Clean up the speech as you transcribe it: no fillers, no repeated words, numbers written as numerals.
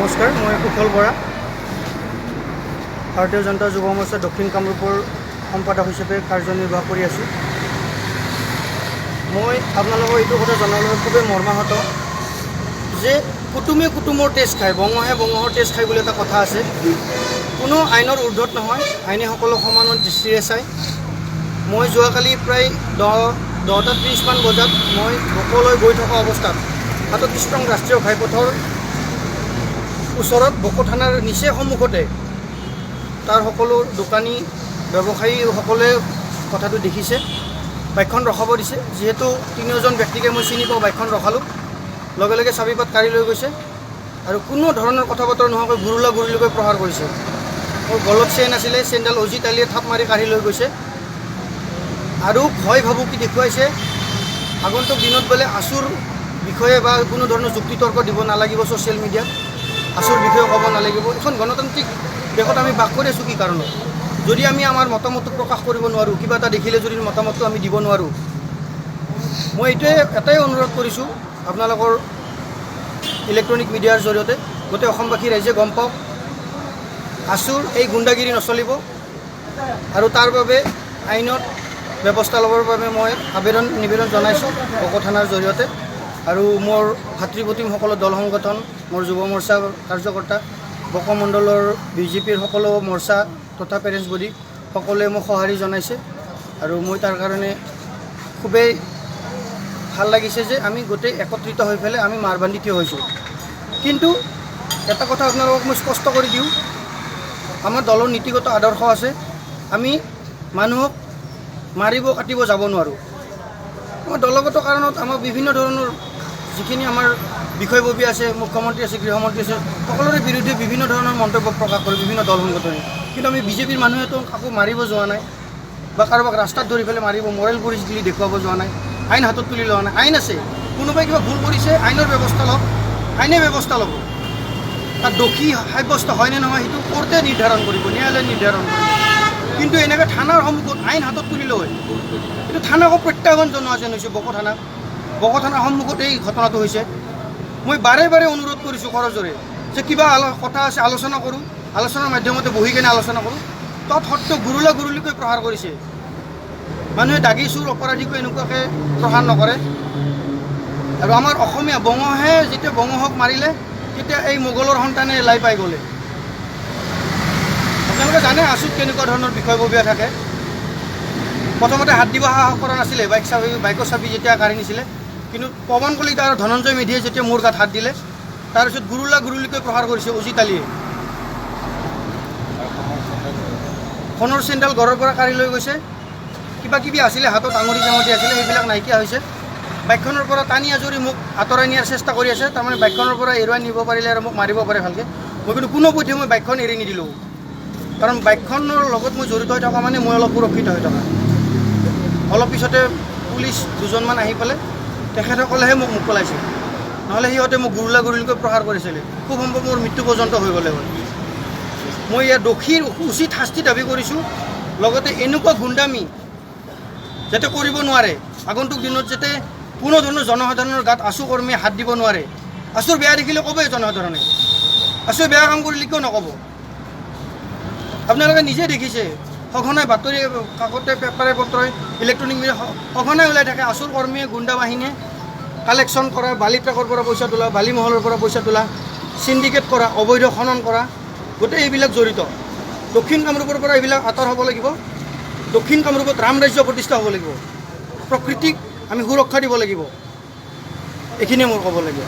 নমস্কাৰ, মই কুশল বৰা, ভাৰতীয় জনতা যুৱ মৰ্চা দক্ষিণ কামৰূপৰ সম্পাদক হিচাপে কাৰ্যনিৰ্বাহ কৰি আছোঁ। মই আপোনালোকক এইটো কথা জনাবলৈ খুবেই মৰ্মাহত যে কুটুমে কুটুমৰ তেজ খায়, বঙহে বঙহৰ তেজ খায় বুলি এটা কথা আছে। কোনো আইনৰ ঊৰ্ধত নহয়, আইনে সকলো সমানৰ দৃষ্টিৰে চায়। মই যোৱাকালি প্ৰায় 10টা 30মান বজাত মই বকলৈ গৈ থকা অৱস্থাত 37 নং ৰাষ্ট্ৰীয় ঘাইপথৰ ওচৰত বকো থানাৰ নিচেই সন্মুখতে তাৰ সকলো দোকানী ব্যৱসায়ীসকলে কথাটো দেখিছে, বাইকখন ৰখাব দিছে। যিহেতু তিনিওজন ব্যক্তিকে মই চিনি পাওঁ, বাইকখন ৰখালোঁ। লগে লগে চাবিপাত কাঢ়ি লৈ গৈছে আৰু কোনো ধৰণৰ কথা বতৰা নোহোৱাকৈ গুৰুলা গুৰুলিকৈ প্ৰহাৰ কৰিছে। মোৰ গলত চেইন আছিলে, চেইনডাল অজিত আলিয়ে থাপ মাৰি কাঢ়ি লৈ গৈছে আৰু ভয় ভাবুকি দেখুৱাইছে। আগন্তুক দিনত বোলে আছুৰ বিষয়ে বা কোনো ধৰণৰ যুক্তি তৰ্ক দিব নালাগিব, ছ'চিয়েল মিডিয়াত আছুৰ বিষয়ে ক'ব নালাগিব। এখন গণতান্ত্ৰিক দেশত আমি বাস কৰি আছোঁ কি কাৰণত? যদি আমি আমাৰ মতামতটো প্ৰকাশ কৰিব নোৱাৰোঁ, কিবা এটা দেখিলে যদি মতামতটো আমি দিব নোৱাৰোঁ। মই এইটোৱে এটাই অনুৰোধ কৰিছোঁ আপোনালোকৰ ইলেক্ট্ৰনিক মিডিয়াৰ জৰিয়তে, গোটেই অসমবাসী ৰাইজে গম পাওক, আছুৰ এই গুণ্ডাগিৰি নচলিব আৰু তাৰ বাবে আইনত ব্যৱস্থা ল'বৰ বাবে মই আবেদন নিবেদন জনাইছোঁ বকো থানাৰ জৰিয়তে। আৰু মোৰ ভাতৃপ্ৰতিম সকলো দল সংগঠন, মোৰ যুৱ মৰ্চা কাৰ্যকৰ্তা, বকো মণ্ডলৰ বিজেপিৰ সকলো মৰ্চা তথা পেৰেণ্টছ বডি সকলোৱে মোক সঁহাৰি জনাইছে আৰু মই তাৰ কাৰণে খুবেই ভাল লাগিছে যে আমি গোটেই একত্ৰিত হৈ পেলাই আমি মাৰ বান্ধি থিয় হৈছোঁ। কিন্তু এটা কথা আপোনালোকক মই স্পষ্ট কৰি দিওঁ, আমাৰ দলৰ নীতিগত আদৰ্শ আছে, আমি মানুহক মাৰিব কাটিব যাব নোৱাৰোঁ। আমাৰ দলগত কাৰণত আমাৰ বিভিন্ন ধৰণৰ যিখিনি আমাৰ বিষয়ববীয়া আছে, মুখ্যমন্ত্ৰী আছে, গৃহমন্ত্ৰী আছে, সকলোৰে বিৰুদ্ধে বিভিন্ন ধৰণৰ মন্তব্য প্ৰকাশ কৰে বিভিন্ন দল সংগঠনে। কিন্তু আমি বিজেপিৰ মানুহেতো কাকো মাৰিব যোৱা নাই বা কাৰোবাক ৰাস্তাত ধৰি পেলাই মাৰিব মৰেল পুলিচ বুলি দেখুৱাব যোৱা নাই, আইন হাতত তুলি লোৱা নাই। আইন আছে, কোনোবাই কিবা ভুল কৰিছে, আইনৰ ব্যৱস্থা লওক, আইনে ব্যৱস্থা ল'ব। তাত দোষী সাব্যস্ত হয়নে নহয় সেইটো কোৰ্টে নিৰ্ধাৰণ কৰিব, ন্যায়ালয়ে নিৰ্ধাৰণ কৰিব। কিন্তু এনেকৈ থানাৰ সন্মুখত আইন হাতত তুলি লৈ এইটো থানাকো প্ৰত্যাহ্বান জনোৱা যেন হৈছে। বকো থানাক, বকো থানাৰ সন্মুখত এই ঘটনাটো হৈছে। মই বাৰে বাৰে অনুৰোধ কৰিছোঁ কৰজোৰে যে কিবা কথা আছে আলোচনা কৰোঁ, আলোচনাৰ মাধ্যমতে বহি কেনে আলোচনা কৰোঁ। তৎসত্ত্বেও গুৰুলা গুৰুলিকৈ প্ৰহাৰ কৰিছে। মানুহে দাগি চোৰ অপৰাধীকো এনেকুৱাকৈ প্ৰহাৰ নকৰে। আৰু আমাৰ অসমীয়া বঙহে যেতিয়া বঙহক মাৰিলে তেতিয়া এই মোগলৰ সন্তানে লাই পাই গ'লে। আপোনালোকে জানে আছুত কেনেকুৱা ধৰণৰ বিষয়ববীয়া থাকে। প্ৰথমতে হাত দিব সাহস কৰা নাছিলে, বাইকৰ চাবি যেতিয়া কাঢ়ি নিছিলে। কিন্তু পৱন কলিতা আৰু ধনঞ্জয় মেধিয়ে যেতিয়া মোৰ গাত হাত দিলে, তাৰপিছত গুৰুলা গুৰুলিকৈ প্ৰহাৰ কৰিছে অজিত আলিয়ে। সোণৰ চেণ্ডেল ঘৰৰ পৰা কাঢ়ি লৈ গৈছে। কিবা কিবি আছিলে হাতত, আঙুলি চাঙুলি আছিলে, সেইবিলাক নাইকিয়া হৈছে। বাইকখনৰ পৰা টানি আজুৰি মোক আঁতৰাই নিয়াৰ চেষ্টা কৰি আছে। তাৰমানে বাইকখনৰ পৰা এৰুৱাই নিব পাৰিলে আৰু মোক মাৰিব পাৰে ভালকৈ। মই কিন্তু কোনো পধ্যে মই বাইকখন এৰি নিদিলোঁ, কাৰণ বাইকখনৰ লগত মই জড়িত হৈ থকা মানে মই অলপ সুৰক্ষিত হৈ থকা। অলপ পিছতে পুলিচ দুজনমান আহি পেলাই তেখেতসকলেহে মোক মোকলাইছে, নহ'লে সিহঁতে মোক গুৰুলা গুৰুলিকৈ প্ৰহাৰ কৰিছিলে। খুব সম্ভৱ মোৰ মৃত্যু পৰ্যন্ত হৈ গ'লে হয়। মই ইয়াৰ দোষীৰ উচিত শাস্তি দাবী কৰিছোঁ, লগতে এনেকুৱা গুণ্ডামি যাতে কৰিব নোৱাৰে, আগন্তুক দিনত যাতে কোনো ধৰণৰ জনসাধাৰণৰ গাত আছু কৰ্মীয়ে হাত দিব নোৱাৰে। আছুৰ বেয়া দেখিলে ক'বই জনসাধাৰণে, আছুৱে বেয়া কাম কৰিলে কিয় নক'ব? আপোনালোকে নিজে দেখিছে, সঘনাই বাতৰি কাকতে, পেপাৰে পত্ৰই, ইলেক্ট্ৰনিক মিডিয়া সঘনাই ওলাই থাকে আছুৰ কৰ্মীয়ে গুণ্ডা বাহিনীয়ে কালেকশ্যন কৰা, বালি ট্ৰাকৰ পৰা পইচা তোলা, বালি মহলৰ পৰা পইচা তোলা, চিণ্ডিকেট কৰা, অবৈধ খনন কৰা, গোটেই এইবিলাক জড়িত। দক্ষিণ কামৰূপৰ পৰা এইবিলাক আঁতৰ হ'ব লাগিব। দক্ষিণ কামৰূপত ৰাম ৰাজ্য প্ৰতিষ্ঠা হ'ব লাগিব। প্ৰকৃতিক আমি সুৰক্ষা দিব লাগিব। এইখিনিয়ে মোৰ ক'বলগীয়া।